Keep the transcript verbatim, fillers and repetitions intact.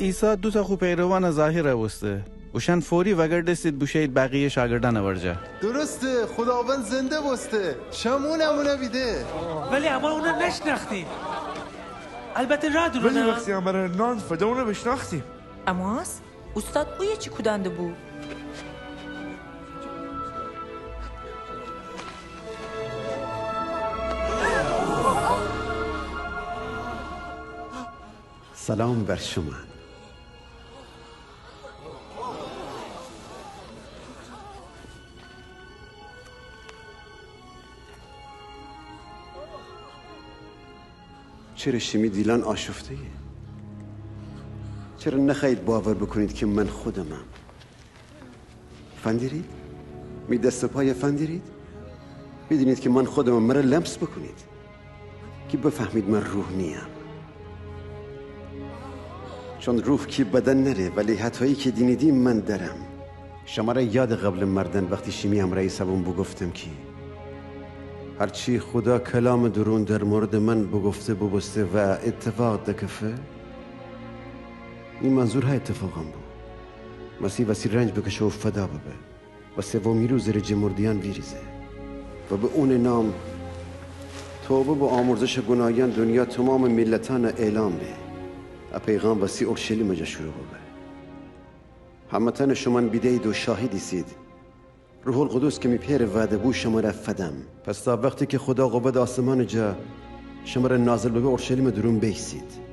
عیسی دوتأ خو پیروأنٚ ظاهرَ بوسته. اوشأن فوری وأگردستید بوشویید بقیه شاگردأنٚ ورجه. درسته، خوداوند زنده بوسته. شمعونم اونَ بیده. ولی اما اونَ نشنأختیم. البته رأ دورون. ولی وختی امرأ نان فده اونَ بشنأختیم. اماس، اوستاد اویه چی کودأن دبو؟ سلام بر شومأن. چره شیمی دیلأن آشفته‌یه؟ چره نخوأیید باور بوکونید کی من خودمم؟ فندیرید، می دست و پایَ فندیرید، بیدینید کی من خودمم. مرَ لمس بوکونید کی بفهمید من روح نییم. چون روح کی بدن نأره، ولی هتایی کی دینیدی من دأرم. شمره یاده قبلٚ مردن وختی شیمی امرأ ایسا بوم بوگفتم کی هرچی خودا کلامٚ دورون در موردٚ من بوگفته بوبوسته و اتفاق دکفه، می منظور ها اتفاقأن بو. مسیح وسی رنج بکشه و فدا ببه و سومی روزٚ ره جٚه مرده‌یأن ویریزه و به اونٚ نام توبه و آمرزشٚ گوناهیأن دونیا تومامٚ میلتأنَ اعلام به. ا پیغام وسی اورشلیمٚ جا شروع ببه. همه‌تأنَ شومأن بیده‌یید و شاهد ایسید. روح‌القدس کی می پئرٚ وعده بو شمره فدم. پس تا وختی کی خودا قوت آسمانٚ جا شمره نازل ببه، اورشلیمٚ دورون بیسید.